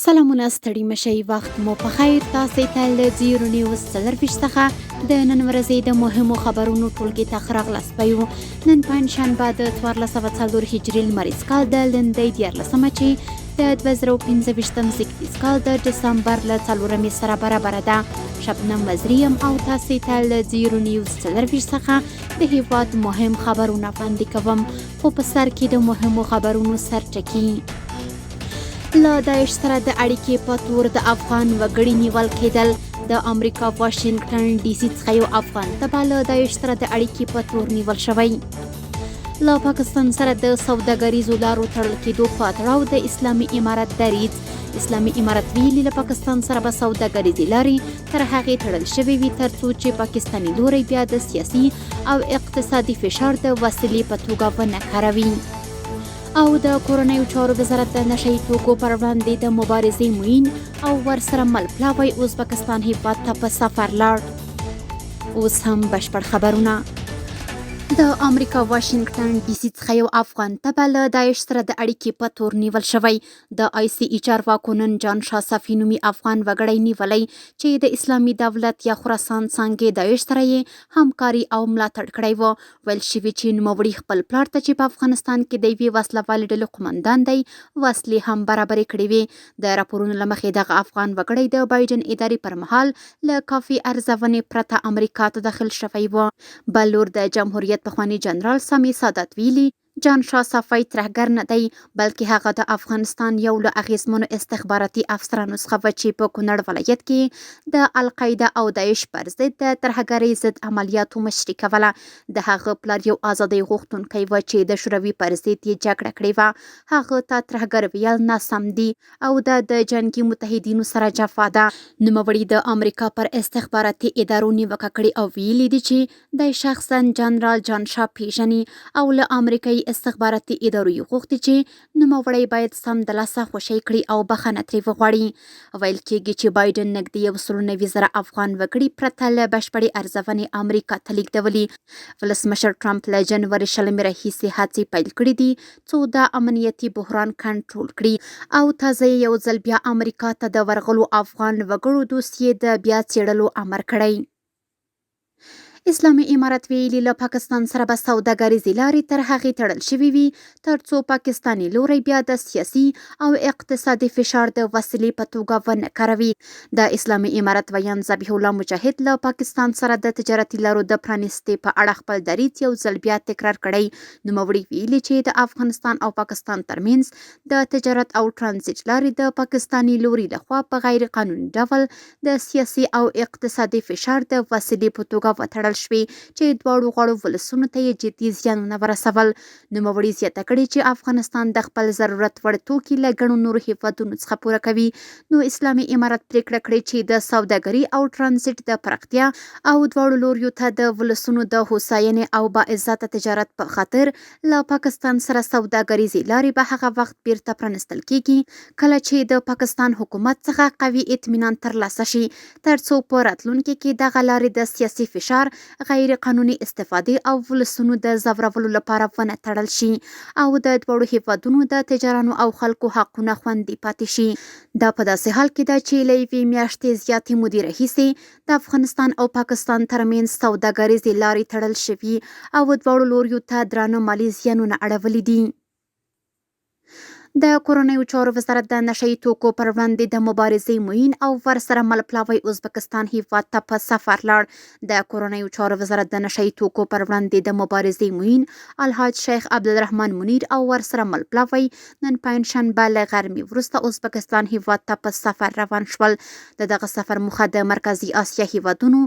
سلامونه ستړي مشئ وخت مو په خیر تاسو ته له زیرو نیوز 24 څخه د نن ورځې د مهمو خبرونو ټولګې ته ښه راغلاست وایو. نن پنجشنبه د 1404 هجري لمریز کال د لیندۍ 13مه چې د 2025 زیږدیز کال د ډسمبر له څلورمې سره برابره ده. شبنم وزري یم او تاسو ته له زیرو نیوز 24 څخه د هیواد مهم خبرونه وړاندې کوم، خو په سر کې د مهمو خبرونو سرټکي. له داعش سره د اړیکې په تور د افغان وګړي نیول کېدل. د امریکا واشنګټن ډي سي څخه یو افغان تبع له داعش سره د اړیکې په تور نیول شوی. له پاکستان سره د سوداګریزو لارو تړل کېدو په تړاو د اسلامي امارت دریځ. اسلامي امارت ویلي، له پاکستان سره به سوداګریزې لارې تر هغې تړل شوې وي ترڅو چې پاکستاني لوری بیا د سیاسي او اقتصادي فشار د وسیلې په توګه ونه کاروي. او د کورنیو چارو وزارت د نشه یي توکو پر وړاندې د مبارزې معین او ورسره مل پلاوی ازبکستان هیواد ته په سفر لاړ. اوس هم بشپړ خبرونه. د امریکا واشنګټن ډي سي څخه یو افغان تبع له داعش سره د اړیکې په تور نیول شوی. د آی سي ای چارواکو نن جان شاه صفي نومي افغان وګړی نیولی چې د اسلامي دولت یا خراسان څانګې داعش سره یې همکاري او ملاتړ کړی و. ویل شوي چې نوموړي خپل پلار ته چې په افغانستان کې د یوې وسله والې ډلې قومندان دی، وسلې هم برابرې کړې وې. د راپورونو له مخې دغه افغان وګړی د بایډن ادارې پر مهال له کافي ارزونې پرته امریکا ته داخل شوی و. بل لور د جمهوریت پخواني جنرال سمیع سادات ویلي، جان شاه صفايي ترهګر نه دی، بلکې هغه د افغانستان یو له اغېزمنو استخباراتي افسرانو څخه و چې په کونړ ولایت کې د القاعده او داعش پر ضد د ترهګرۍ ضد عملیاتو مشري کوله. د هغه پلار یو ازادۍ غوښتونکی و چې د شوروي پر ضد یې جګړه کړې وه. هغه ته ترهګر ویل ناسم دي او دا د جنګي متحدینو سره جفا ده. نوموړي د امریکا پر استخباراتي ادارو نیوکه کړې او ویلي دي چې دی شخصاً جنرال جان شاه پېژني او له امریکايي استخباراتي ادارو یې غوښتي چې نوموړی باید سمدلاسه خوشی کړي او بخښنه ترې وغواړي. ویل کېږي چې بایډن نږدې 190,000 افغان وګړي پرته له بشپړې ارزونې امریکا ته لېږدولي. ولسمشر ټرمپ له جنوري شلمې راهیسې هڅې پیل کړې دي څو دا امنیتي بحران کنټرول کړي او تازه یې یو ځل بیا امریکا ته د ورغلو افغان وګړو دوسیې د بیا څېړلو امر کړی. اسلامي امارت ویلي، له پاکستان سره به سوداګریزې لارې تر هغې تړل شوې وي ترڅو پاکستاني لوری بیا د سیاسي او اقتصادي فشار د وسیلې په توګه ونه کاروي. د اسلامي امارت ویاند ذبیح الله مجاهد له پاکستان سره د تجارتي لارو د پرانیستې په اړه خپل دریځ یو ځل بیا تکرار کړی. نوموړي ویلي چې د افغانستان او پاکستان ترمنځ د تجارت او ټرانزیټ لارې د پاکستاني لوري لخوا په غیر قانوني ډول د سیاسي او اقتصادي فشار د وسیلې په توګه وتړل شوې چې دواړو غاړو ولسونو ته یې جدي زیانونه ورسول. نوموړي زیاته کړې چې افغانستان د خپل ضرورت وړ توکي له ګڼو نورو هېوادونو څخه پوره کوي، نو اسلامي امارت پرېکړه کړې چې د سوداګري او ټرانزیټ د پراختیا او دواړو لوریو ته د ولسونو د هوساینې او باعزته تجارت په خاطر له پاکستان سره سوداګریزې لارې به هغه وخت بیرته پرانیستل کیږي کله چې د پاکستان حکومت څخه قوي اطمینان ترلاسه شي ترڅو په راتلونکي کې دغه لارې د سیاسي فشار، غیر قانوني استفادې او ولسونو د ځورولو لپاره ونه تړل شي او د دواړو هیوادونو د تجارانو او خلکو حقونه خوندي پاتې شي. دا په داسې حال کې ده چې له یوې میاشتې زیاتې مودې راهیسې د افغانستان او پاکستان ترمنځ سوداګریزې لارې تړل شوي او دواړو لوریو ته درانه مالي زیانونه اړولي دي. د کورنیو چارو وزارت د نشه یي توکو پر وړاندې د مبارزې معین او ورسره مل پلاوی ازبکستان هیواد ته په سفر لاړ. د کورنیو چارو وزارت د نشه یي توکو پر وړاندې د مبارزې معین الحاج شیخ عبدالرحمن منیر او ورسره مل پلاوی نن پنجشنبه له غرمې وروسته ازبکستان هیواد ته په سفر روان شول. د دغه سفر موخه د مرکزي اسیا هیوادونو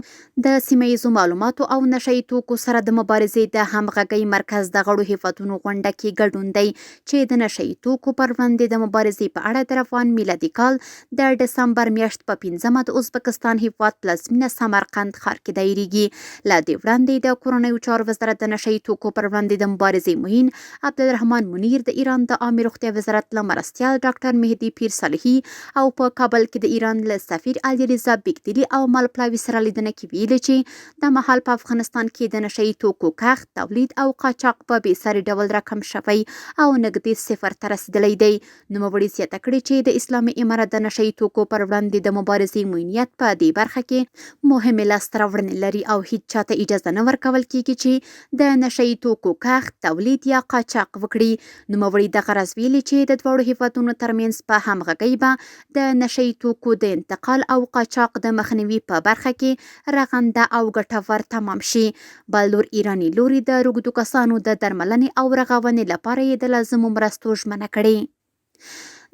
د سیمه ییزو معلوماتو او نشه یي توکو سره د مبارزې د همغږۍ مرکز د غړو هیوادونو غونډه کې ګډون دی چې د نشه یي توکو پر وړاندې د مبارزې په اړه د روان میلادي کال د ډسمبر میاشت په پنځمه د ازبکستان هیواد پلازمینه سمرقند ښار کې دایریږي. له دې وړاندې د کورنیو چارو وزارت د نشه یي توکو پر وړاندې د مبارزې معین عبدالرحمن منیر د ایران د عامې روغتیا وزارت له مرستیال ډاکټر مهدي پیر صالحي او په کابل کې د ایران له سفیر علي رضا بیکدلي او مل پلاوي سره لیدنه کې ویلي چې دا مهال په افغانستان کې د نشه یي توکو کښت، تولید او قاچاق په بې ساري ډول راکم شوی او نږدې صفر ته رسېدلی. کړی دی. نوموړي زیاته کړې چې د اسلامي امارت د نشه يي توکو پر وړاندې د مبارزې معینیت په دې برخه کې مهمې لاسته راوړنې لري او هیڅ چاته اجازه نه ورکول کېږي چې د نشه يي توکو کښت، تولید یا قاچاق وکړي. نوموړي دغه راز ویلي چې د دواړو هېوادونو ترمنځ په همغږۍ به د نشه يي توکو د انتقال او قاچاق د مخنیوي په برخه کې رغنده او ګټور تمام شي. بل لور ایراني لوري د روږدو کسانو د درملنې او رغونې لپاره یې د لازمو مرستو ژمنه کړې.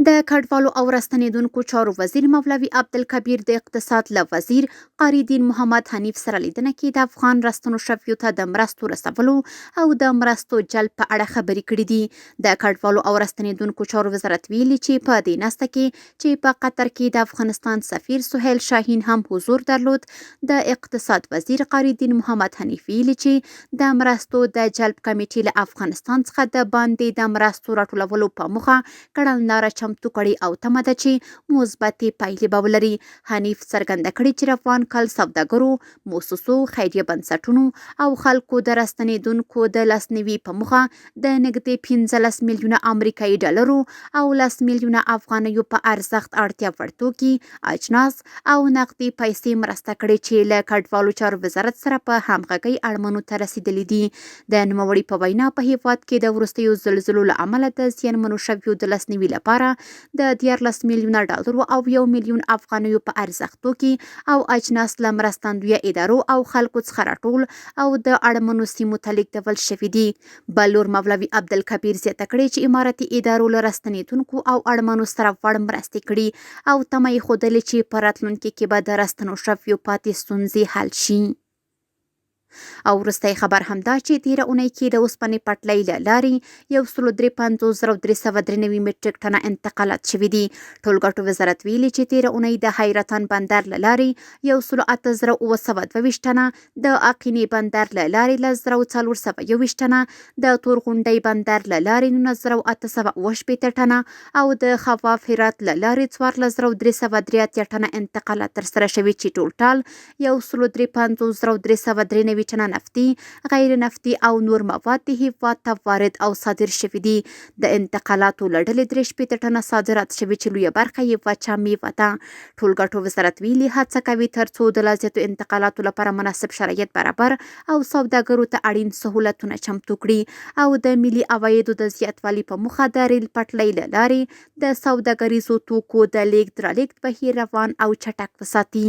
د کډوالو او راستنېدونکو چارو وزیر مولوي عبدالکبیر د اقتصاد له وزیر قاري دین محمد حنیف سره لیدنه کې د افغان راستنو شویو ته د مرستو رسولو او د مرستو جلب په اړه خبرې کړې دي. د کډوالو او راستنېدونکو چارو وزارت ویلي چې په دې ناسته کې چې په قطر کې د افغانستان سفیر سهیل شاهین هم حضور درلود، د اقتصاد وزیر قاري دین محمد حنیف ویلي چې د مرستو د جلب کمیټې له افغانستان څخه د باندې د مرستو راټولولو په موخه کړنلاره چمتو کړې او تمه ده چې مثبتې پایلې به ولري. حنیف څرګنده کړې چې روان کال سوداګرو، موسسو، خیریه بنسټونو او خلکو د راستنېدونکو د لاسنیوي په موخه د نږدې 15 میلیونه امریکایي ډالرو او لس میلیونه افغانیو په ارزښت اړتیا وړ توکي، اجناس او نقدي پیسې مرسته کړې چې له کډوالو چارو وزارت سره په همغږۍ اړمنو ته رسېدلې دي. د نوموړي په وینا، په هېواد کې د وروستیو زلزلو له امله د زیانمنو شویو د لاسنیوي لپاره د 13 میلیونه ډالرو او یو میلیون افغانیو په ارزښت توکي او اجناس له مرستندویه ادارو او خلکو څخه راټول او د اړمنو سیمو ته لیږدول شوي دي. بل لور مولوي عبدالکبیر زیاته کړې چې امارتي ادارو له راستنېدونکو او اړمنو سره وړ مرستې کړي او تمه یې ښودلې چې په راتلونکي کې به د راستنو شویو پاتې ستونزې حل شي. او وروستی خبر هم دا چې تېره اونۍ کې د اوسپنې پټلۍ له لارې 153,393 مټریک ټنه انتقالات شوي دي. ټولګټو وزارت ویلي چې تېره اونۍ د حیرتان بندر له لارې 108,722 ټنه، د آقینې بندر له لارې 10,421 ټنه، د تورغونډۍ بندر له لارې 19,867 ټنه او د خواف هرات له لارې 14,383 ټنه انتقالات ترسره شوي چې ټولټال 153,393 ټنه نفتي، غیر نفتي او نور مواد د هېواد ته وارد او صادر شوي دي. د انتقالاتو له ډلې 63 ټنه صادرات شوي چې لویه برخه یې وچه میوه ده. ټولګټو وزارت ویلي، هڅه کوي ترڅو د لا زیاتو انتقالاتو لپاره مناسب شرایط برابر او سوداګرو ته اړین سهولتونه چمتو کړي او د ملي عوایدو د زیاتوالي په موخه د ریل پټلۍ له لارې د سوداګریزو توکو د لیږد رالیږد بهیر روان او چټک وساتي.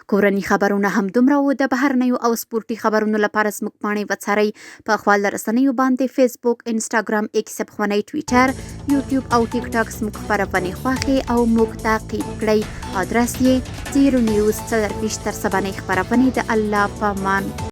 کورني خبرونه هم دومره وو. د بهرنیو او سپورټي خبرونو لپاره زموږ پاڼې وڅارئ. په خواله رسنیو باندې فیسبوک، انسټاګرام، ایکس پخوانی ټویټر، یوټیوب او ټیک ټاک زموږ خپرونې خوښې او موږ تعقیب کړئ. ادرس یې زیرو نیوز 24. تر سبانۍ خپرونې د الله په امان.